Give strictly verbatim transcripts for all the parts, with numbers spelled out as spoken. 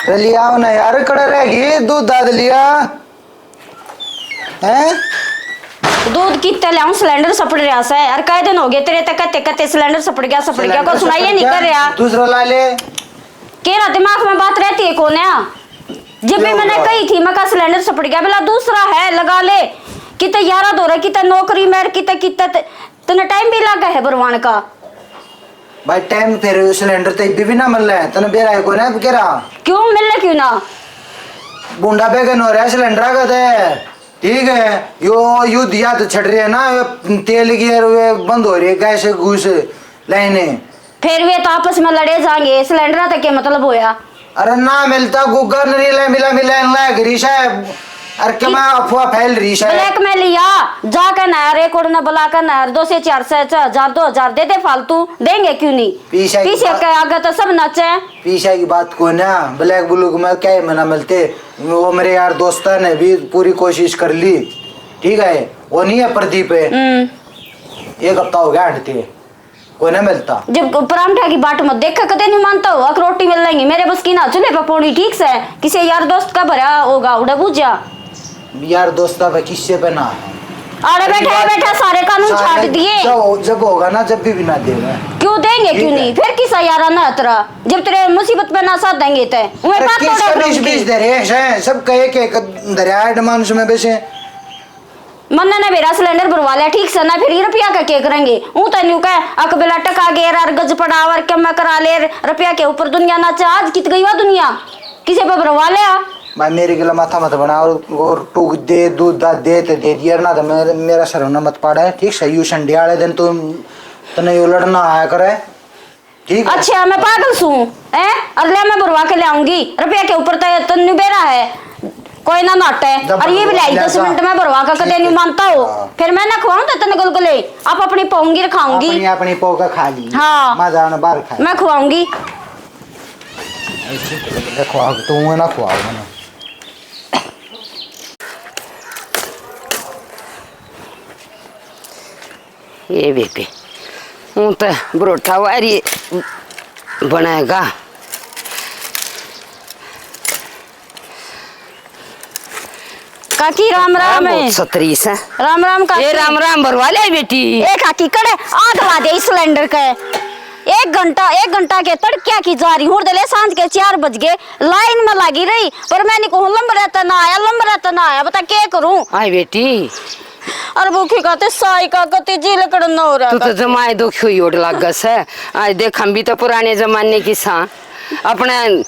चली आओ ना यार, कड़ा रह गई, दूध दाद लिया। हैं? दूध कित्ते ल्याऊं, सिलेंडर सपड़ रहा सै। अर कै दिन हो गए तेरे तक कहते कहते सिलेंडर सपड़ गया, सपड़ गया, सिलेंडर कोई सुनाई सपड़ नहीं गया, कर रहा। दूसरा ला ले। केरा दिमाग में बात रहती है कौन है? जब भी मैंने कही थी, मैं कहा सिलेंडर सपड़ गया, बोला दूसरा है लगा ले। किते यारा धोरे, किते नौकरी मेर, किते किते ते-, तन्ने टाइम भी लागा है भरवाण का। भाई टाइम फिर सिलेंडर ते भी, भी ना मिल रहा है, तन्ने बेरा है कोई ना केरा। क्यों मिल रहा, क्यों ना? बूंदा बेगन हो रहा है सिलेंडर का ते। ठीक है, यो युद्ध याद छड़ रहे हैं ना, यो तेल की और वे बंद हो रही है, गैस घूस लाइने। फिर वे तो आपस में लड़े जाएंगे, सिलेंडर तक के मतलब होया। अरे ना मिलता, गुग्गा नरी ले मिला मिला इन लाग रही है। अरे के मैं अफवाह फैल रही है। ब्लैक में लिया, जाके नहर एक और न बुला कर नहर दो से चार से, चार हजार, दो हजार दे दे फालतू, देंगे क्यों नहीं? पीछे की पीछे बात के आगे तो सब नाचे। पीछे की बात को ना, ब्लैक ब्लू में क्या ही मना मिलते। वो मेरे यार दोस्ता ने भी पूरी कोशिश कर ली, ठीक है, वो नहीं है प्रदीप है। हम्म। एक हफ्ता हो गया हटते, कोई ना मिलता। जब परांठा की बाट मत देख, कदे नहीं मानता हो, अक रोटी मिल लेंगी, मेरे बस की ना चूल्हे पे पौड़ी ठीक से, किसी यार दोस्त का भरा होगा, उड़े बूझा। यार दोस्ता पे किससे पे ना है। आड़े बैठे, बैठे सारे कानून छाट दिए। जब, जब होगा ना, जब भी, भी ना देगा। क्यों देंगे, क्यों नहीं? फिर किसा यारा ना तेरा, जब तेरे मुसीबत पे ना साथ देंगे ते। उन्हें अरे पास किसका तोड़ा बीस बीस धरे हैं, सबका एक एक धरे, आठ मानस में बेचे। मन्ने ने मेरा सिलेंडर भरवा लिया, ठीक से ना, फिर ये रुपया का के करेंगे? ऊं तो न्यू कह, अक बेला टका गेर और गज पड़ाव और के मैं करा ले, रुपया के ऊपर दुनिया नाचे। आज कित गई वा दुनिया, किसे पे भरवा लिया? भाई मेरे गला माथा मत बना, और, और टूक दे, दूध दा दे ते दे दिया ना, तो मेरे, मेरा सर होना मत पाड़ा है, ठीक से? यू संडे वाले दिन तो तने यो लड़ना आया करे। ठीक है। अच्छा, मैं पागल सूं, हैं? अरे ले, मैं भरवा के ले आऊंगी। रुपया के ऊपर तो तन्नू बेरा है, कोई ना नाटे। जब और ये भी भरवा लाई ले दस जा। मिनट में भरवा के कदे ठीक नहीं है। मानता हो। हाँ। फिर मैं ना खवाऊं तो तन्ने गुलगुले, आप अपनी पाऊंगी रखाऊंगी। अपनी, अपनी पो का खा ली। हाँ। मैं जाना बाहर खा। मैं खवाऊंगी। ऐसे तो खवा, तू ना खवा, ना। ये बेबे, हूँ तो बरोटा वारी बनेगा। काकी, राम राम। बहुत सतरी से। राम राम काकी। ए, राम राम भरवा ले बेटी। ए काकी, कड़े आग ला दे इस सिलेंडर के। एक घंटा, एक घंटा के तड़किया की जा रही हूँ, दले सांझ के चार बज गए, लाइन में लगी रही, पर मैं नहीं कहूँ, लंबर रहता ना आया, लंबर रहता ना आया, बता के करूँ? आए बेटी, अरे भूखी का ते साई का कति जी लकड़न ना हो रहा तू तो था। जमाए दुखी हुई ओट लाग से। आज देख, हम भी तो पुराने जमाने की सा, अपने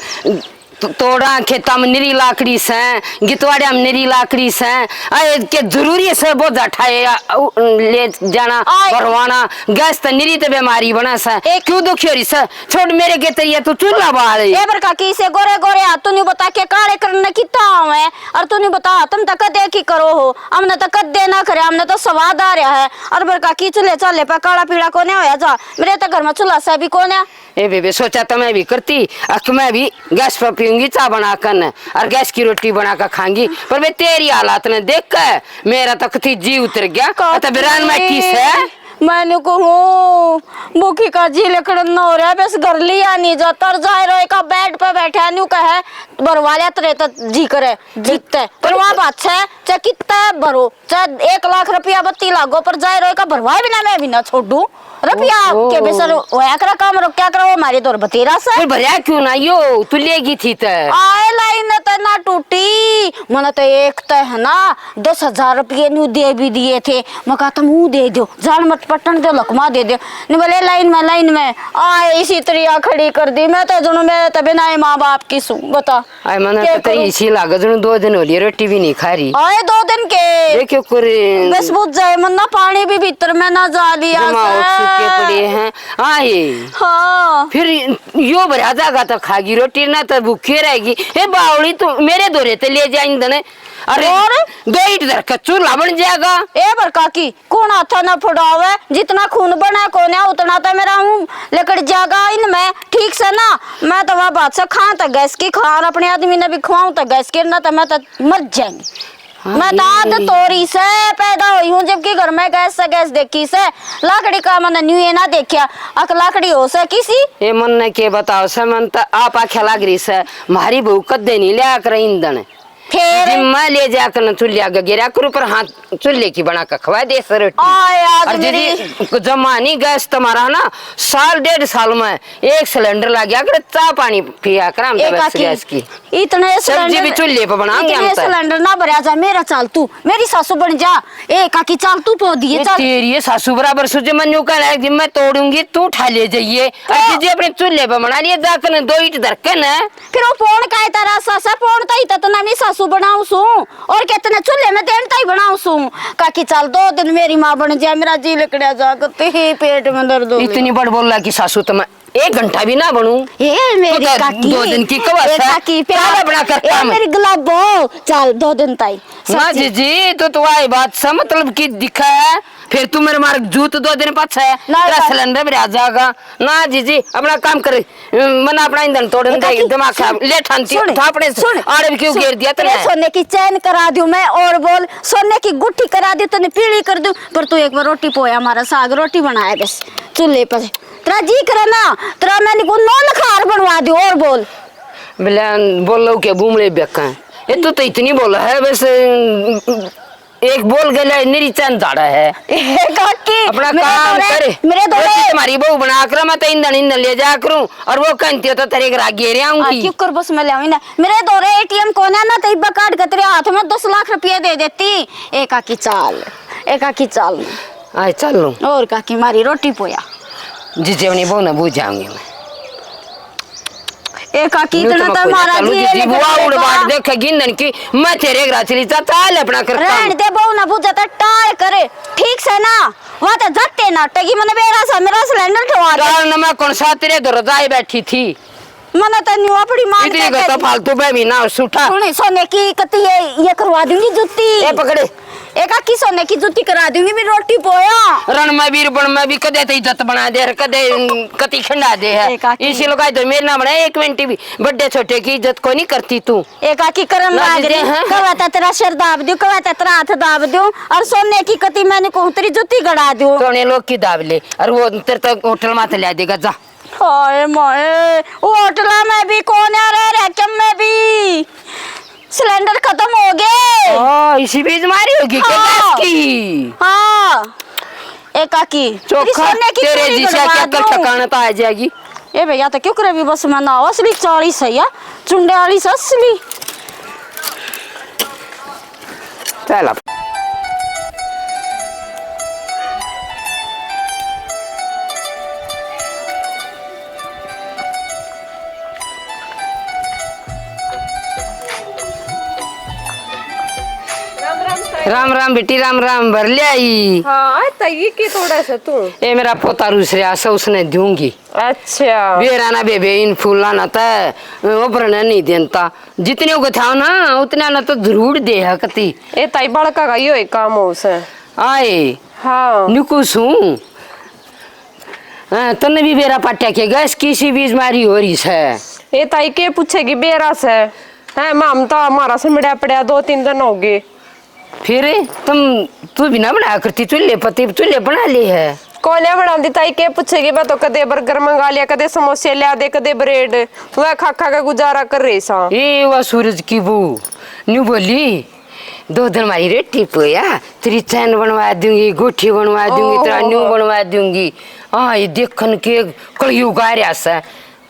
तो-, तोड़ा खेता में निरी लाकड़ी से, गितवाड़िया में निरी लाकड़ी से। आए के जरूरी से बोझा ठाए, आ, उ, ले जाना, आए। भरवाना, गैस तो निरी ते बीमारी बना से। एक क्यों दुखी हो रही से? छोड़ मेरे के तरिया, तू चूल्हा बाल। ए बरका की से गोरे गोरे हाथ तू नहीं बता के काले करने कितना आवे। और तू नहीं बता, तुम तो कदे की करो हो, हमने तो कदे ना करे, हमने तो स्वाद आ रहा है। और बरका की चूल्हे चाले पे काला पीला कोने होया जा, मेरे तो घर में चूल्हा सा भी कोने। ए बेबे, सोचा तो मैं भी करती, अक मैं भी गैस पर पीऊंगी चाय बना कर न, और गैस की रोटी बना कर खाऊंगी। पर बे, तेरी हालात ने देख के मेरा तो कति जी उतर गया। तो बिरान में किस है? मैंने कहूँ, भूखी का जी लकड़न न हो रहा, बस घर लिया नहीं जाता। और जाए रोए का बेड पे बैठा न्यू कहे, भरवा लिया तेरे तो जी करे, जीते। पर वहाँ बात है, चाहे कितना भरो, चाहे एक लाख रुपया बत्ती लागो, पर जाए रोए का भरवाए बिना मैं भी ना छोड़ू। रुपया ओहो। के बेसर होया करा, काम रो क्या करा, वो हमारे दौर बतेरा सा। फिर भरया क्यों ना यो? तू लेगी थी ते। आए लाइन ते ना टूटी, मने तो एक ते है ना दस हजार रुपये न्यू दे भी दिए थे। मैं कहा, "तुम ऊ दे दो, जान मत पटन दो, लकमा दे दो।" नहीं बोले, "लाइन में, लाइन में।" आए इसी तरिया खड़ी कर दी। मैं तो जुनू, मैं तो बिना ही माँ बाप की सूं, बता। आए मने क्या तो करूं? इसी लागे जुनू दो दिन हो लिए रोटी भी नहीं खा रही। आए दो दिन के। देखियो करे। बस बुझ जाए, मन ना पानी भी भीतर में ना जा लिया जमा हो से। सूखे पड़े हैं। आए। हाँ। फिर यो भरा जागा तो खागी रोटी, ना तो भूखी रहेगी। हे बावली, तू मेरे धोरे ते ले जाइन दने। अरे, और? दो ईंट धर के चूल्हा बन जाएगा। ए बरका की, कौन हाथा ना फुड़ावे? जितना खून बना कोन्या, उतना तो मेरा हूँ लकड़ जाएगा इनमें। ठीक से ना, मैं तो वह बात से खाऊं तो गैस की खाऊं, और अपने आदमी ने भी खवाऊं तो गैस की, ना तो मैं तो मर जाएंगी। मैं तो आज तोरी से पैदा हुई हूँ, जबकि घर में गैस से गैस देखी से। लाकड़ी का मैंने न्यू ये ना देखा, अक लाकड़ी हो से किसी। ये मन ने के बताओ से, मन तो आप आख्या लाग रही से, म्हारी बहू कदे नहीं लिया कर ईंधन। फिर? जी, मैं ले जाकर न चूल्हा के गिरा करूँ, पर हाँ, चूल्हे की बना के खवा दे से रोटी। आय, आज और मेरी दीदी, जमा नहीं गैस तुम्हारा ना, साल डेढ़ साल में एक सिलेंडर लग गया, अगर चाह पानी पिया कर हम तो ए बस काकी, गैस की। इतने सब्जी भी सिलेंडर, चूल्हे पे बनाएंगे हम इतने तो। सिलेंडर ना भरया जा, मेरा चाल तू, मेरी सासू बन जा। ए काकी, चाल तू पो दिए, ये चाल। तेरी ये सासू बराबर सुझे, मैं न्यू कहना है कि मैं तोड़ूंगी, तू उठा ले जाइए। तो और दीदी अपने चूल्हे पे बना लिए, जाकर दो ईंट धर के ना। फिर वो पोण का है तारा सासा, पोण ताई तो नवी सासू बनाऊ सू, और कितने चूल्हे में देन ताई बनाऊ सू। काकी, चाल दो दिन मेरी माँ बन जा, मेरा जी लिकड़या जा, कत्ती ही पेट में दर्द हो गया। इतनी बड़ बोला कि सासू तो मैं एक घंटा भी ना बनू। ए, मेरी तो क्या काकी, दो दिन की कवा ए, है? काकी, प्यार, चाल अपना कर ए, काम। मेरी गुलाबो, चाल दो दिन ताई। ना सच्ची। जीजी, तो तू आई बात से मतलब की दिखा है, फिर तू मेरे मार जूत दो दिन पाछा है, ना तेरा काकी। सिलेंडर भी आ जाएगा। ना जीजी, अपना काम कर, मना अपना ईंधन तोड़न ए, दे, काकी, दिमाग खराब, सुन, ले ठानती सुन, था अपने सुन, आड़े भी क्यों सुन, घेर दिया तेरे तूने? सोने की चैन करा दूं मैं, और बोल, सोने की गुट्ठी करा दूं, तने पीली कर दूं, पर तू एक बार रोटी पोया, हमारा साग रोटी बनाया बस चूल्हे पर। तेरा जी करे ना, तेरा मैं निको नौ लखार बनवा दूं, और बोल। बोले, बोलो के बूमले बेका है। ये तू तो इतनी बोला है, बस, एक बोल गले निरी चैन झाड़ा है। ए, काकी, अपना मेरे काम दौरे, करे। मेरे दौरे। रोटी तुम्हारी बहू बना कर मैं तो ईंधन, ईंधन ले जाया करूं, और वो कहती हो तो तेरे घर आगे रे आ, आऊंगी। क्यों कर बस मैं ले आऊंगी ना। मेरे दौरे एटीएम कोने ना, तो इब्बा काट के तेरे हाथ में दस लाख रुपये दे देती। ए काकी चाल, ए काकी चाल। आए, चल लूं। और काकी, मारी रोटी पोया। जी, जेवनी बहू ना बुझ जाऊंगी मैं। ए काकी, यूं इतना तो तो मैं कोई ना मारा चलूं, जी, जी, जी, बुआ उड़ बाट देखेगी, ननकी, मैं तेरे घर चली जा, चाल अपना कर काम। रहन दे, बहू ना बुझे तो टाल करे, ठीक से ना, वहाँ तो जत्ते नाटेगी, मैंने बेरा सा, मेरा सिलेंडर ठवा दे। टाल न मैं कौन सा तेरे घर जाए बैठी थी। मने तो न्यू अपनी मान इतनी के कर तो कहती। फालतू में भी ना सूठा। सुन, सोने की कती ये, ये करवा दूंगी जूती। ए पकड़े। ए काकी, सोने की जूती करा दूंगी, भी रोटी पोया। रण में वीर बन में भी कदे तो इज्जत बना दे, कदे, उम, कती खंडा दे है। ए काकी। इसी लोग तो मेरे ना बना, एक मिनट भी बड्डे छोटे की इज्जत को नहीं करती तू। ए काकी, करन ना लाग दीदी, रही। हाँ, हाँ। कवा ता तेरा सिर दाब दूं, कवा ता तेरा हाथ दाब दूं, और सोने की कती मैंने कहूं तेरी जूती गड़ा दूं। सोने लोग की दाब ले, और वो तेरे तो होटल में तो ले देगा, जा। हाय माए, होटला में भी कौन आ रहा है, रैकम में भी सिलेंडर खत्म हो गए। ओ, इसी बीच मारी होगी क्या हाँ। गैस की? हाँ। ए काकी, तेरी चोखा, सोने की तेरे चूड़ी जैसे गड़वा क्या कल दूं। ठिकाना तो आ जाएगी। ए भैया, तो क्यों करे भी बस मैं ना असली चालीस है या चुंडे वाली से असली। चल अब। राम राम साईं। राम राम बेटी, राम राम। भर ले आई। हाँ, आज तो ये के तोड़ा से तू? ए मेरा पोता रूस रहा से, उसने दूंगी। अच्छा। बेरा ना बेबे, इन फूला ना तै, ओ भरने नहीं देता। जितने को था ना, उतना ना तो जरूर दे है कती। ए ताई, बालका का यो एक काम हो से। आए। हाँ। निकू सूं। हाँ, तन्ने भी बेरा पाट्या के गैस किसी बीज मारी हो रही से। ए ताई, के पूछेगी बेरा से? हैं, माम तो हमारा से मिड़ा पड़ा दो तीन दिन हो गए। फिर तुम, तू भी ना बनाया करती चूल्हे पर, तू चूल्हे बना ली है। कोन्या बनाती ताई, के पूछेगी? मैं तो कदे बर्गर मंगा लिया, कदे समोसे लिया दे, कदे ब्रेड। वह खा खा के गुजारा कर रही सा। ये वह सूरज की बहू न्यू बोली, "दो दिन हमारी रोटी पोया, तेरी चैन बनवा दूंगी, गुट्ठी बनवा दूंगी, तेरा ओहो। न्यू बनवा दूंगी।" हाँ, ये देखन के कलयुग आ रहा सा।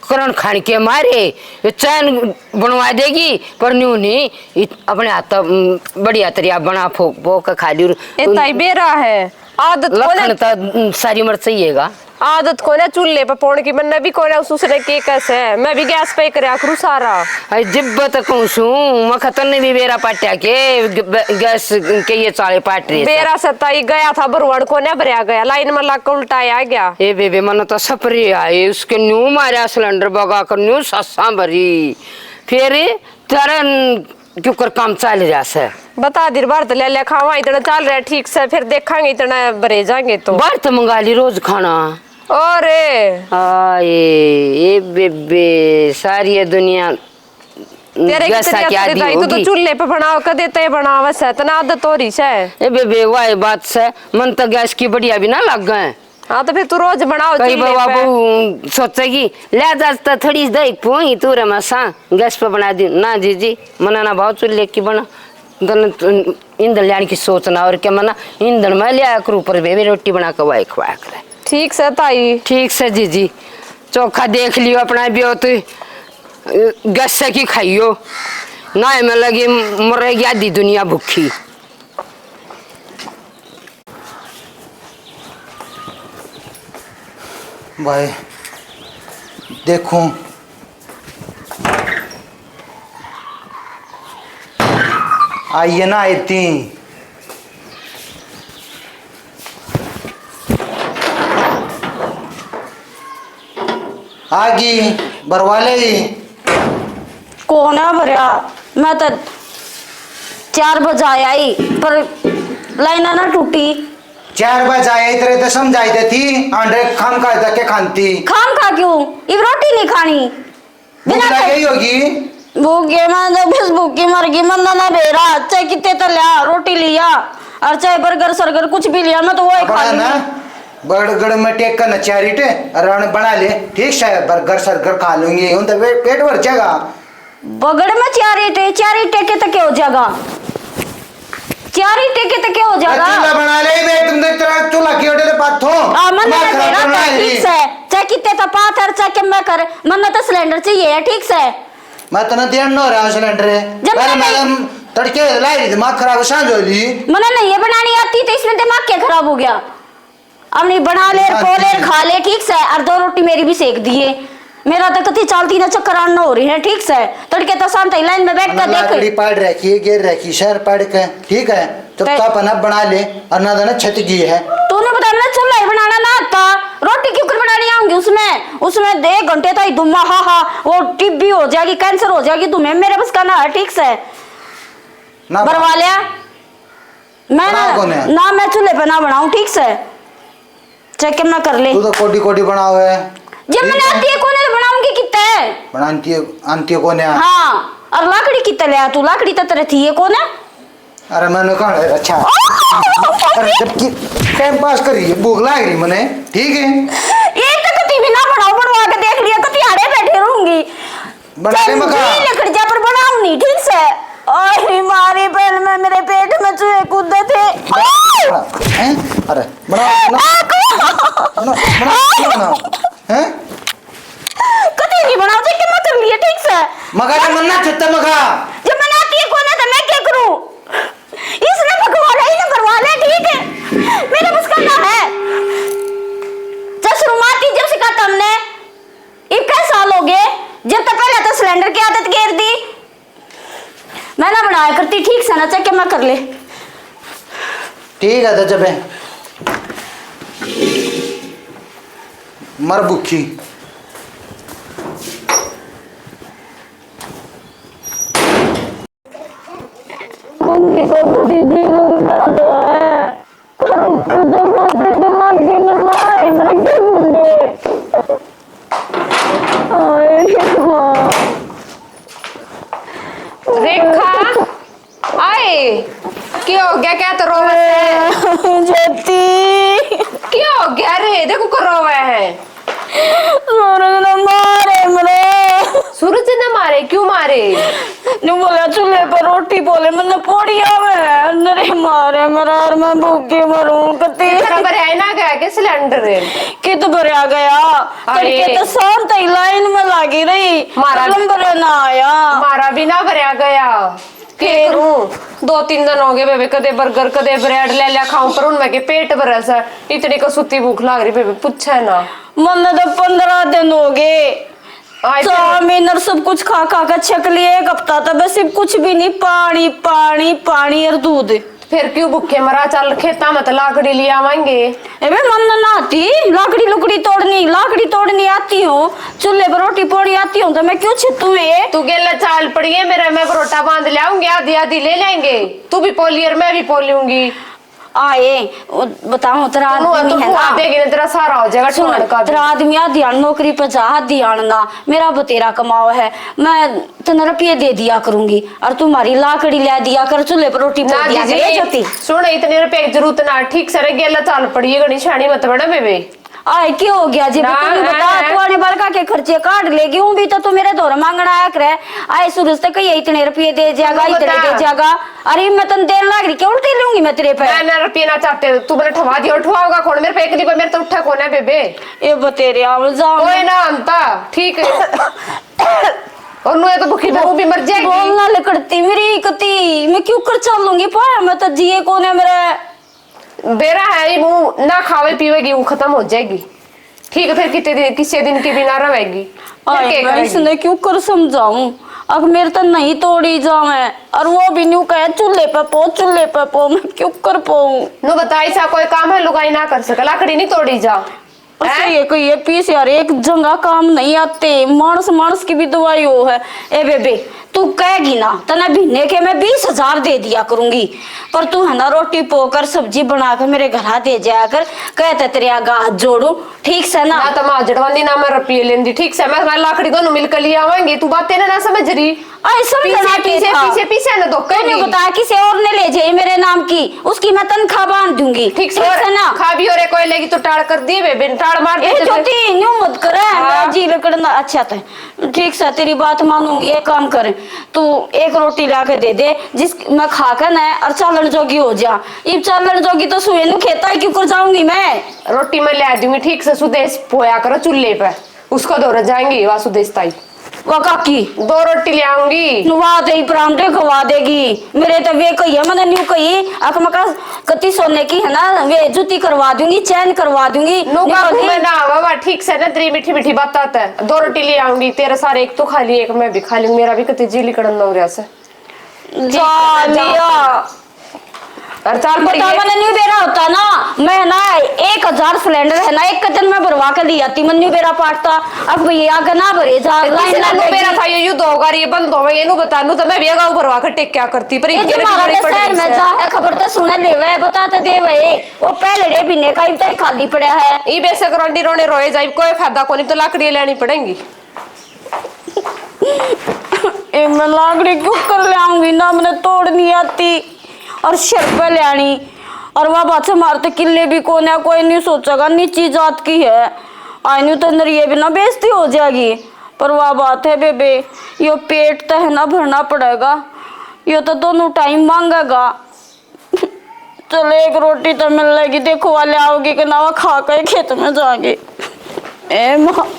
करण खान के मारे ये चैन बनवा देगी, पर न्यू नहीं, इत-, अपने हाथ, उम, बढ़िया तरिया बना फो-, फो के खा लियो। ए ताई, बेरा है, आदत कोने लखन तो, उम, सारी मर चाहिएगा। आदत कोने चूल्हे पे पोण की, मन्ने भी कोने उस, उसने के कैसे, मैं भी गैस पे ही करया करूँ सारा। अरे जिब्बे तक कहूँ सूं, मैं खतन ने भी बेरा पाट्या के ग-, ब-, गैस के ये चाले पाट रहे थे। बेरा से ताई गया था भरवाड़, कोने भरया गया, लाइन में लाग के उल्टा आ गया। ए बेबे, मन्ने तो सपरे आए, उसके न्यू मारा सिलेंडर बगा कर न्यू सासा भरी। फिर तेरा न-, क्यों कर काम चल रहा से? बता दे, बाहर तो ले ले खावा, इतना चल रहा है ठीक से, फिर देखांगे, इतना भरे जाएंगे तो। बाहर तो मंगा ली रोज खाना। और आए, ए बेबे, सारी ये दुनिया तेरे की गैस तरिया की आदि होगी। तो चूल्हे पे बनाओ, कदे ते बनावे से, तना आदत हो रही से। ए बेबे, वाह बात से, मन तो गैस की बढ़िया भी ना लग गए। हाँ, तो फिर तू रोज बनाओ कई चूल्हे बाबा पे। बहू सोचेगी, ले जा तो थोड़ी दही पोई तू रे मसा, गैस पे बना दी। ना जीजी, मना ना भाव चूल्हे की बना। तन ईंधन ल्याण की सोच ना, और क्या मना, ईंधन मैं लिया करूँ, पर बेबे रोटी बना के वाई खवाया करे। ठीक से ताई। ठीक से जीजी, चोखा देख लियो अपना ब्योत, गैस की खाइयो, ना में लगी मरेगी आधी दुनिया भूखी। भाई, देखो, आइए ना इतनी। आ गई, भरवा ले। कौन है भरया? मैं तो चार बजे आई, पर लाइना ना टूटी। चार बजे आए, तेरे तो समझाई देती, आंडे खाम खा तक के खानती। खाम खा क्यों? इब रोटी नहीं खानी। भूख बिना लग गई होगी। भूख के मैं तो बस भूख की मर गई, मन ना बेरा, चाहे कितने तो लिया, रोटी लिया, और चाहे बर्गर सर्गर कुछ भी लिया, मैं तो वही खा अपना ना लूंगी। बर्गर में टेक कर ना चैरिट, और बना ले, ठीक से, बर्गर सर्गर खा लूंगी, उन तो पे-, पेट भर जाएगा। बगड़ में चारी टे, चारी टेके तो क्या हो जाएगा? चारी टेके तो क्या हो जाएगा? चूल्हा बना ले बे, तुम देख तेरा चूल्हा की ओटे तो पाथो। आ, मन ना तेरा तो ठीक से, चाहे कितने तो पाथर, चाहे कि मैं कर, मन तो सिलेंडर चाहिए है, ठीक से। मैं तो ना देन ना हो रहा सिलेंडर। जब पहले मैं मैडम तड़के ला रही, दिमाग खराब, सांझ हो ली। मने नहीं ये बनानी आती तो इसमें दिमाग क्या खराब हो गया? अपनी बना ले, पो ले, खा ले, ठीक से। और दो रोटी मेरी भी सेक दिए। मेरा तो कति चालती ना चक्कर आना हो रही है, ठीक से। तड़के तो शांत ही लाइन में बैठ कर देख। लाकड़ी पाड़ रखी है, गिर रखी शहर पाड़ के, ठीक है। चुपचाप ना बना ले, और ना देना छत की है। तूने बता ना, चूल्हा ही बनाना ना आता, रोटी क्यों कर बनानी आऊंगी उसमें? उसमें एक घंटे तो ही दुम्मा, हा हा, वो टीबी हो जाएगी, कैंसर हो जाएगी तुम्हें। मेरे बस का ना है, ठीक से। ना बरवा लिया। मैं ना, बनाओ कोने? ना, मैं चूल्हे पे ना बनाऊं, ठीक से। चेक के मैं कर ले। तू तो कोडी कोडी बनावे। जब मैंने आती है कोने तो बनाऊंगी कितने? बनाती है, आंती है कोने? हाँ, और लाकड़ी कितने ले आ तू? लाकड़ी तो तेरे थी है कोने? अरे मैंने कहा, अच्छा। अरे जबकि टाइम पास कर रही है, भूख लाग रही मने, ठीक है? ये तो कति भी ना बनाओ, बनवा के देख लिया, कति आड़े बैठे रहूंगी। बना ले मखा। जी लिखड़ जा पर बनाऊं नहीं ठीक से। ओए मारी पहल में मेरे पेट में चूहे कूदे थे। हैं? अरे बना, बना, बना, बना, बना। हैं? कति नहीं बनाओ, देख के मत कर लिए ठीक से। मखा के मन ना छत्ता मखा। जब मनाती है कोने तो मैं क्या करूं? इसने भगवा ले, इन्हें भरवा ले, ठीक है? मेरे बस का ना है। जब शुरुआती जब सिखाता हमने, इक्कीस साल हो गए, जब तक पहले तो सिलेंडर की आदत गेर दी। मैं ना बनाया करती ठीक से ना, चाहे मैं कर ले। ठीक है, तो जब मर भूखी। मम्मी को तो दीदी को भी पता है। रेखा, आए, क्या हो गया? क्या तो रोवे है? ज्योति। क्या हो गया रे? देखो को रोवे है। सूरज ने मारे मरे। सूरज ने मारे? क्यों मारे? न्यू बोला चूल्हे पर रोटी बोले, मैंने पोड़ी आवे है। नरे मारे मरार, मैं भूखी मरूं कती। तेरा भरया ही ना गया के सिलेंडर? कित भरया गया? अरे। तड़के तो शाम तक लाइन में लागी रही, मारा कलम भरया ना आया। मारा भी ना भरया गया। के फिर? करूं? दो तीन दिन हो गए बेबे, कदे बर्गर, कदे ब्रेड ले लिया खाऊं, पर उनमें के पेट भरे से। इतनी कसूती भूख लाग रही बेबे, पूछे ना। मन्ने तो पन्द्रह दिन हो गए। आए चाउमीन और सब कुछ खा खा के छक लिए, एक हफ्ता तो बस सिर्फ कुछ भी नहीं, पानी, पानी, पानी और दूध। फिर क्यों भूखे मरा? चल खेता में तो लाकड़ी ले आवांगे। ए बे, मन ना आती, लाकड़ी लुकड़ी तोड़नी, लाकड़ी तोड़नी आती हूँ, चूल्हे पर रोटी पोड़ी आती हूँ, तो मैं क्यों छितू ये? तू गेला चाल पड़ी है मेरा, मैं परोटा बांध ले आऊंगी, आधी आधी ले लेंगे, तू भी पोली और मैं भी पोलूंगी। आए, बताऊं, तेरा आदमी है ना, देगी ना, तेरा सारा हो जाएगा। सुन, तेरा आदमी आधी आन नौकरी पे जा, आधी आन ना, मेरा बतेरा कमाओ है, मैं तने रुपये दे दिया करूंगी और तू मारी लाकड़ी ले दिया कर, चूल्हे पर रोटी पो दिया कर। सुन, इतने रुपये की जरूरत ना, ठीक से रे, गेला चाल पड़ी है, घणी सियाणी मत बना बेबे। आए, क्या हो गया जी? तू बता, तू आने बालका के खर्चे काट लेगी, हूं भी तो तू मेरे धोर मांगण आया करे। आए, सूरज तक ये इतने रुपये दे जाएगा, इतने दे जाएगा। अरे, मैं तन देन लाग रही, क्या उल्टी लूंगी मैं तेरे पे? ना, ना, रुपये ना चाहते, तू मैंने ठवा दिया, उठवाओगा कौन मेरे पे? एक दिन पर मेरे तो उठा कौन है बेबे? ए बतेरे, आव जाओ। कोई ना, अंता, ठीक है। और नुए तो भूखी, वो भी मर जाएगी। बोलना लकड़ती मेरी कती, मैं क्यों कर चलूंगी? पाया मैं तो जिए कौन है मेरे। बेरा है, ये मुंह ना खावे पीवेगी, वो खत्म हो जाएगी। ठीक है, फिर कितने दिन, किसी दिन के बिना रहेगी, फिर आए, क्या मैं करेगी? इसने क्यों कर समझाऊं? अब मेरे तो नहीं तोड़ी जावे, और वो भी न्यू कहे, "चूल्हे पे पो, चूल्हे पे पो।" मैं क्यों कर पाऊं? नु बताई सा, कोई काम है लुगाई ना कर सके, लाकड़ी नहीं तोड़ी जा। अच्छा, हैं? ये कोई ये पीस यार, एक जंगा काम नहीं आते, मानस मानस की भी दवाई हो है। ए बेबे, तू कहेगी ना, तने महीने के मैं बीस हजार दे दिया करूंगी, पर तू है ना, रोटी पोकर, सब्जी बना कर मेरे घर आ दे जाया कर। कहते तेरे आगे हाथ जोड़ू, ठीक से ना? ना तो मैं जड़वानी ना मैं रुपये लेंदी, ठीक से? मैं, मैं लाकड़ी दोनों मिलकर ले आवांगे, तू बातें ना, ना समझ रही। आई समझना पीछे, के पीछे, था? पीछे, पीछे ना धोखा तूने नहीं। बताया किसी और ने ले जाए मेरे नाम की, उसकी मैं तनख्वाह बांध दूंगी, ठीक से? ठीक से ना? खा भी और कोई लेगी तो टाल कर दिए बेबे, टाल मार ए देते थे। ज्योति, न्यू मत करे, हाँ। मेरा जी लकड़ना। अच्छा, तो ठीक से, तेरी बात मानूंगी। एक काम कर, तू एक रोटी ला के दे दे, जिस मैं खा के ना और चालन जोगी हो जा। इब चालन जोगी तो सुए नु खेता ही क्यों कर जाऊंगी मैं? रोटी मैं ले दूंगी, ठीक से, सुदेश पोया करो चूल्हे पे, उसको धोरे जाएंगी वा सुदेश ताई। वा काकी। दो रोटी ले आऊंगी। वा दे परांठे खवा देगी। मेरे तो वे कही है, मैंने न्यू कही, अक मका कति सोने की है ना, वे जूती करवा दूंगी, चैन करवा दूंगी। नु न्यू काकू कही। मैं ना आवा, वा ठीक से ना, तेरी मीठी मीठी बात आता है। दो रोटी ले आऊंगी, तेरे सारे एक तो खा ली, एक मैं भी खा लूंगी, मेरा भी कति जी लिकड़न हो रहा से। जा लिया। और चाल पड़ी बता, है। मैंने न्यू बेरा होता ना, मैं ना एक हजार सिलेंडर है ना, एक दिन में भरवा के ली आती, मैं न्यू बेरा पाटता। अब ये आगे ना भरे जा, तो लाइन किसी ना ना न्यू बेरा लगी। था, ये युद्ध होगा, ये बंद होगा, ये नु बता, नु तो मैं भी अगाऊ भरवा के टेक क्या करती, पर ये ये तो तेरे हमारा भी तो बड़ी शहर में है। जा, खबर तो सुने लेवे, बता तो दे भाई, वो पहले रे महीने का इतना ही खाली पड़ा है। ई बेशक रोंडी रोने रोए जाए, कोई फायदा कोनी, तो लाकड़ी लेनी पड़ेंगी। ए, मैं लाकड़ी क्यों कर ले आऊंगी ना, मैंने तोड़ नहीं आती और सिर पे ले आनी। और वह बात से मारते किले भी कोने, कोई नहीं सोचेगा नीची जात की है। आई न्यू तो अंदर ये भी ना बेइज्जती हो जाएगी। पर वह बात है बेबे, यो पेट तो है ना भरना पड़ेगा, यो तो दोनों टाइम मांगेगा। चल, एक रोटी तो मिल लेगी। देखो, वाले आओगी कि ना, वो खा के खेत में जाएगी। ए माँ।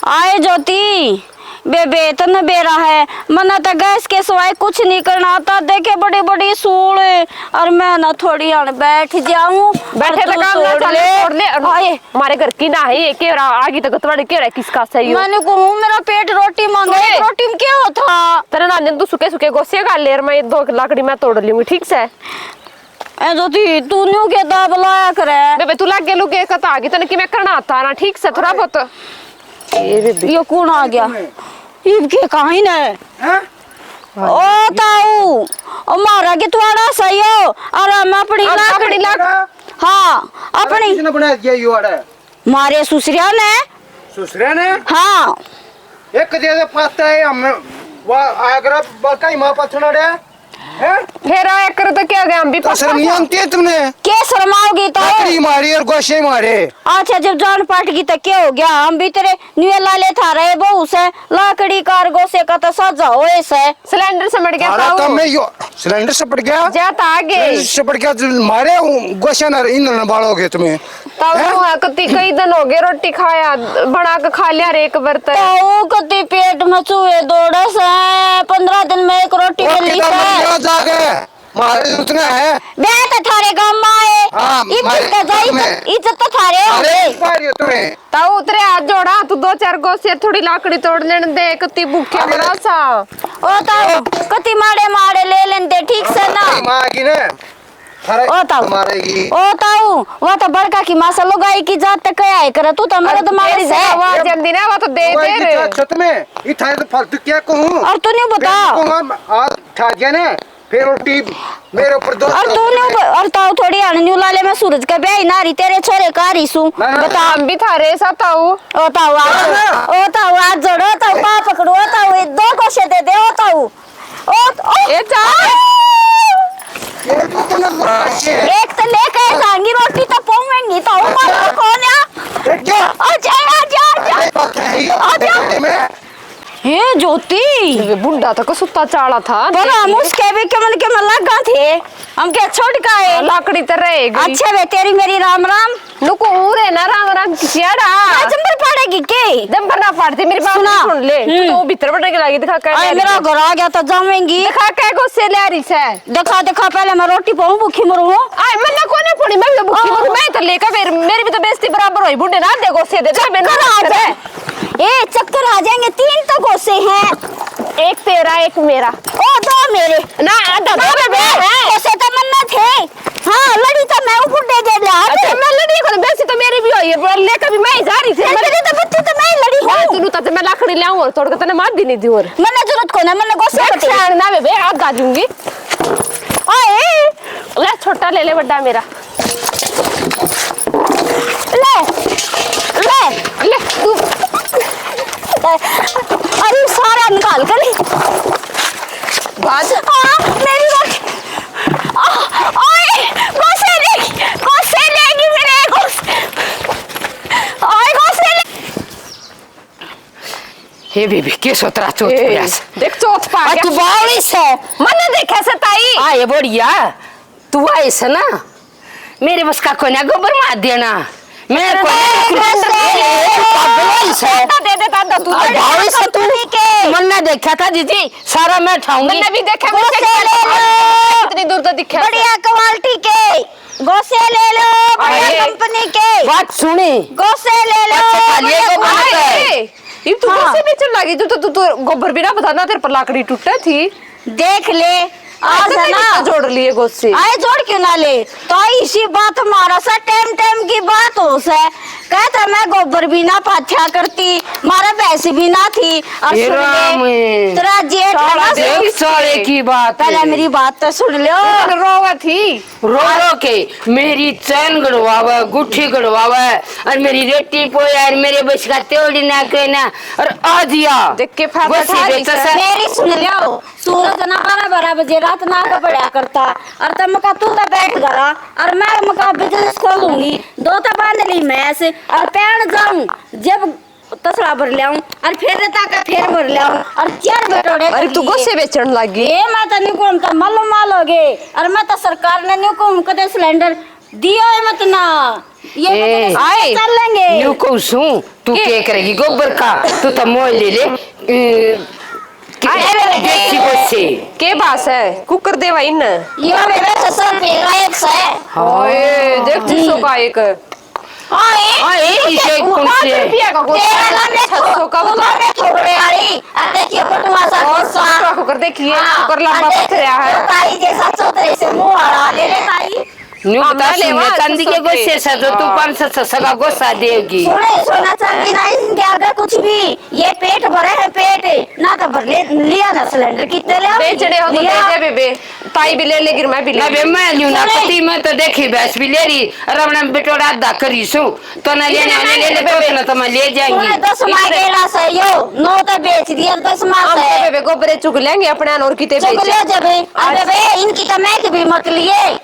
आए ज्योति, बेबे, तन्ने बेरा है, मन्ने तो गैस के सिवाय कुछ नहीं करना आता। देखे बड़ी बड़ी सूल, और मैं ना थोड़ी हाण बैठ जाऊं। बैठे और तो तू काम ना तोड़ चालू ले। छोड़ दे। और आए। मारे घर की ना है ये, के रहा, आगी तो गतवाड़े के रहा, किसका सही हो? मैंने कहूँ, मेरा पेट रोटी मांगे, सुने। एक रोटी में क्या होता? तेरे नानी ने तू सुखे सुखे गोसे का लेर, मैं दो लाकड़ी मैं तोड़ लूंगी, ठीक से? ए ज्योति, तू न्यू के दाब लाया करे। बेबे, तू लागे लुगे कता आगी, तने कि मैं करना आता ना, ठीक से, थोड़ा बहुत। ये बेबे। ये कौन आ गया? इब के कहीं ने? हैं? ओ ताऊ, ओ मारा के तुआड़ा सही हो, और हम अपनी अब लाकड़ी अपनी लाक- हाँ, अरे अपनी। किसने बना दिया यो आड़ा? मारे सुसरिया ने। सुसरिया ने? हाँ। एक दे दे पाता है हम, वा आगरा बका ही मां पथना रे। हैं? फिर आया कर तो क्या हो गया, हम भी तो शर्म नहीं आती है तुमने? के शर्माओगी तो? लाकड़ी मारी और गोशे मारे। अच्छा, जब जान पाट की तो क्या हो गया? हम भी तेरे न्यू लाले था रहे बहू से, लाकड़ी कार गोशे का तो साझा होए से। सिलेंडर समझ गया थारा ताऊ। काम में यो सिलेंडर सपट गया। जा तो आगे। सिलेंडर सपट गया, जो मारे हूँ, गोशा ना इन ना बालोगे तुम्हें। ताऊ, हैं? कति कई दिन हो गए रोटी खाया, बना के खा लिया रे एक बर्तन। ताऊ, कति पेट में चूहे दौड़े से, पन्द्रह दिन में एक रोटी वो मिली किधर से। मर गया जाके? मारे उतना है। बे तो थारे गांव में आए। हाँ, इज्जत मारे का जाए, गांव में। इज्जत तो थारे हो अरे, गए। मारियो तुम्हें। ताऊ उतरे हाथ जोड़ा, तू दो चार गोसे थोड़ी लाकड़ी तोड़ लेने दे, कति भूखे अरे। मरा सा। ओ ताऊ, कति माड़े माड़े ले लेंदे, ठीक से ना। तेरी माँ की ना। थारे ओ ताऊ, मारेगी। ओ ताऊ, वो तो बड़का की माँ से लुगाई की जात तक क्या है करे, तू तो मर्द मारे से। आवाज जल्दी ना, वो तो दे दे रे। छत में, ये थारे तो फालतू क्या कहूँ? और तू नहीं बता। आज ठा गया ना, फिर उल्टी मेरे ऊपर दो और तू नहीं ब-, और ताऊ थोड़ी हण न्यू लाले, मैं सूरज का ब्याह ही ना रही, तेरे छोरे का रही सू। बता। हम भी थारे साथ ताऊ। ओ ताऊ, आज, ओ ताऊ, आज जोड़ो ताऊ, पाँव पकड़ो ताऊ, ये दो गोसे दे दे, ओ ताऊ। ओ, ओ, ए, जा। ये तो तूने मारा है। एक तो लेके जाएंगी रोटी तो पाऊंगी तो ऊपर तो कौन है? ए, क्या? आ जा, आ जा, आ जा। अरे, बात है, ये आ जा। बात है। हे ज्योति। ये बुढ़ा तो कसुत्ता चाला था। पर हम उसके भी के मन के मन लगा थे। हम क्या छोड़ का है? लाकड़ी तो रह गई। अच्छा बे, तेरी मेरी राम राम। नुको उरे ना राम राम किसियाड़ा। मैं जंबर पाड़ेगी के? जंबर ना पाड़ती, मेरी बात सुना। सुन ले। तू हम्म। तो भीतर बड़ने के लागी, दिखा के आए, ले मेरा रही है। घर आ गया तो जावेंगी। दिखा के गोसे ले आ रही से। दिखा, दिखा, पहले मैं रोटी पाऊँ, भूखी मरूँ हूँ। आए, मन्ना कोने पड़ी, मैं भी तो भूखी ओह। मरूँ, मैं तो लेकर मेरी, मेरी भी तो बेइज्जती बराबर होई, बुढ़े ना दे गोसे दे, दे, मैंने चक्कर आ जाए। ए, चक्कर आ जाएंगे, तीन तो गोसे हैं। एक तेरा, एक मेरा। ओ, दो मेरे। ना, आधा ना, दो मेरे हैं। गोसे तो मन्ना थे। हाँ, लड़ी तो मैं बुड्ढे के लिया। अच्छा, मैं लड़ी को, वैसे तो मेरी भी हुई है, पर लेकर भी मैं ही जा रही थी। ए, मैं मेरी तो बत्ती तो मैं ही लड़ी हूँ। हाँ, तू तो मैं लाकड़ी ले आऊँ और तोड़ के तने मार भी नहीं दी और। मन्ना जरूरत को ना, मन्ना गोसे बटे। ना बेबे, आप गा दूंगी। ओए, ले छोटा ले ले, बड़ा मेरा। ले, ले, ले तू। अरे सारा निकाल के ले। बाज। आ, मेरी रोटी। आ, ओए, गोसे ले, गोसे लेगी मेरे, गोसे। ओए, गोसे ले। हे बेबी, के सोतरा चौथ ए, पड़या से? देख चौथ पा आ, गया। तू बावली से। मन्ने देखा से ताई। आ, ये बढ़िया। तू आई से ना, मेरे बस का कोन्या गोबर मार देना। मैं अरे कोन्या बस निकलूं, से। तू पागल आई से। दादा दे दे, दादा तू आ, दे। बावली से तू। ठीक है। मन्ने देखा था जीजी, सारा मैं ठाऊंगी। मन्ने भी देखा, गोसे ले लो। इतनी दूर तो दिखा। बढ़िया क्वालिटी के। गोसे ले लो, बढ़िया अरे, कंपनी के। बात सुनी। गोसे ले लो, अच्छा, खा लिए बढ़िया गोबर कंपनी के। अरे, ये तू हाँ। गोसे बेचन लगी? तू तो, तू तो गोबर भी ना बताना, तेरे पर लाकड़ी टूटे थी। देख ले, आज आज है ना। तो जोड़ लिए गोसे। आए जोड़ क्यों ना ले? तो इसी बात मारा सा, टाइम टाइम की बात हो से। कहता मैं गोबर भी ना पाथ्या करती, मारा भैंस भी ना थी। और हे सुन ले, राम। तेरा जेठ है ना, साला देख, साले की बात पहले है। मेरी बात तो सुन लो। रोवा थी। रो रो के मेरी चैन गड़वावे, गुट्ठी गड़वावे, और मेरी रेटी पोया, और मेरे बस का तेवड़ी ना के ना, और आ दिया। देख के फायदा गोसी उठा रही बेटा से। मेरी सुन लो, सूरज ना बारह बारह बजे रात ना का पड़ा करता, और तम का तू तो बैठ गया, और मैं मका बिजनेस खोलूंगी, दो तो बांध ली भैंस, और पैण जाऊं, जब तसला भर ल्याऊं और फिर ताका फिर भर ल्याऊं और चार बटोरे अरे, कर तू लिए। गोसे बेचण लाग गई? ए, मैं तो न्यू कहूं तो मालूम माल हो गए। और मैं तो सरकार ने न्यू कहूं, कदे सिलेंडर दियो है मत ना। ये ए, मत ना आए। चल लेंगे। न्यू कहूं सूं, तू के? के करेगी गोबर का? तू तो मोल ले ले। ए, के, आए, देसी गोसे। के बास है? कुकर दे भाई न। ये मेरा ससुर मेरा एक से। ओए, देख, छह सौ का एक। ओए, ओए, इसे कौन से? पाँच रुपया का गोसा। तेरा नाम है छह सौ का गोसा। मैं थोड़े वाली। आ देखिए, बटुआ सा और गोसा। कुकर, कुकर देखिए, हाँ, कुकर लंबा आ देख, पथरा है। ताई जैसा चौधरी से मुंह वाला, ले ले ताई। न्यू हाँ, बता, मैं सुन ले, लेवा, चांदी के छह सौ गोसे से तो तू हाँ। पाँच सौ, छह सौ का गोसा देगी। सुने, सोना चांदी नहीं, इनके आगे कुछ भी। ये पेट भरे है, पेट। ना तो भर ले, लिया ना सिलेंडर, कितने ले आओगी? बेचने हो तो लिया। दे दे, बेबे। ताई भी ले लेगी, मैं भी ले ना बे, लूंगी। मैं ल्यूं ना सुने। पति, मैं तो देखी भैंस भी ले रही, और अपना बिटोड़ा आधा करी सू, तो ना लेने वाले ले ले, तो ना तो मैं ले जाएंगी। सुने, दस मार इतने गेला से यो, नौ तो बेच दिया, दस मार हम से। तो बेबे गोबरे चुग लेंगे अपने, और किते चुग बेच। ले जबे, आज अबे बे, इनकी तो मैं भी मत लिए।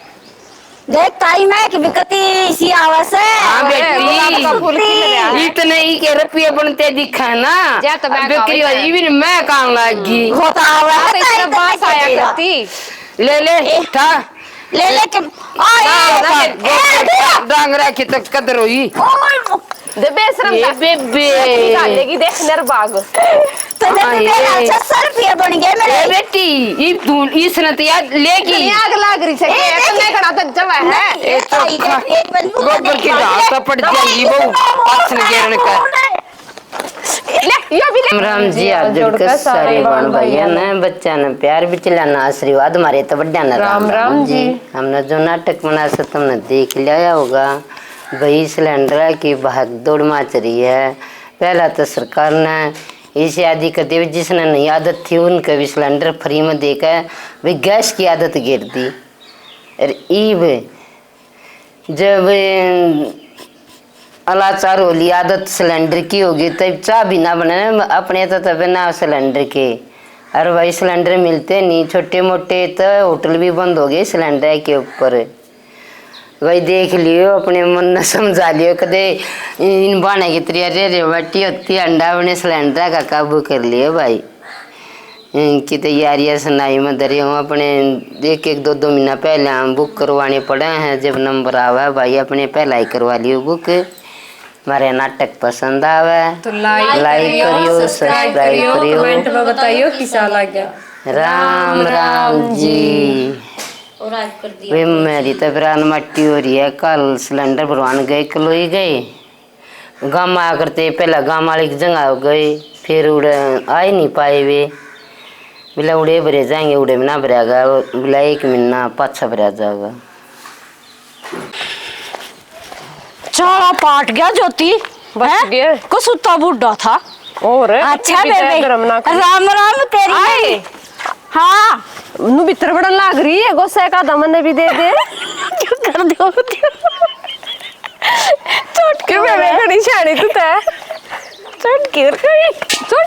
देख ताई, मैं भी कती सी आवे से। हाँ अरे, बेटी, गुलाब का फूल खिल रहा है। इतने ही के रुपये बनते दिखा ना। जा तो मैं अब बिक्री हो जाएगी, मैं काम लागी। होता आवे हाँ, है, तो ताई इतना तो बास मैं आया तेरा। करती। ले ले, ए, था। ले ले के, ओए, ना, ना, ए, गोबर ए, का डांगरा की तक कदर हुई। ओए, दे बेशरम ये का। बेबे। निकाल लेगी, देख नर बाग। तो जब हाँ, तेरा ये। छह सौ रुपये बन गए मेरे। ए बेटी, ये तू, इसने तो यार लेगी। इतनी आग लाग रही है, ए, ए, देख। तन्ने खड़ा तो जवा है। नहीं, ए, तो ताई, खा-, देख, एक बार गोबर की ढाल तो पड़ जाएगी, वो पाथन गिरने का। ले, राम राम जी, हाथ जोड़ के सारे बाण भाइयां ने, बच्चा ने प्यार बिचला ना आशीर्वाद मारे तो बड्डा ने राम राम जी। हमने जो नाटक बना से तुमने देख लिया होगा भाई, सिलेंडर की भाग दौड़ मच रही है। पहला तो सरकार ने इस आदि के देव जिसने नहीं आदत थी उनके भी सिलेंडर फ्री में देकर भी गैस की आदत गिर दी। और ईब जब अलाचार होली आदत सिलेंडर की होगी, तब चाह भी ना बने अपने तो, तब ना सिलेंडर के। अरे भाई, सिलेंडर मिलते नहीं, छोटे मोटे तो होटल भी बंद हो गए सिलेंडर के ऊपर। भाई, देख लियो, अपने मन ने समझा लियो, कदे इन बाने की तरिया रे रे बाटी होती अंडा अपने सिलेंडर का काबू कर लियो भाई। इनकी तैयारियां सुनाई में धरे हूँ अपने, एक एक दो दो महीना पहले हम बुक करवाने पड़े हैं। जब नंबर आवे भाई, अपने पहला ही करवा लियो बुक। हमारे नाटक पसंद आवे तो लाइक लाइक करियो, करियो, सब्सक्राइब सब्सक्राइब करियो, करियो। कमेंट में बताइयो किसा लग गया। राम राम जी। और आज कर दिया। वे मेरी तो प्राण मट्टी हो रही है, कल सिलेंडर भरवान गए, कलोई गए। गामा करते पहला गाम वाली की जगह हो गए, फिर उड़े आ ही नहीं पाए वे। बोला उड़े भरे जाएंगे, उड़े में ना भरा गया। बोला एक महीना पाछा भरा जाएगा। चाला पाट गया ज्योति। बच हैं? गया। कसूता बूढ़ा था। और अच्छा बेबे, धर्म ना कर। राम राम तेरी आए। हाँ। नु भीतर बड़न लाग रही है, गोसा का दमन ने भी दे दे। क्यों कर दो? चोट क्यों बेबे, घणी सियाणी तू तै। चोट क्यों कर? चोट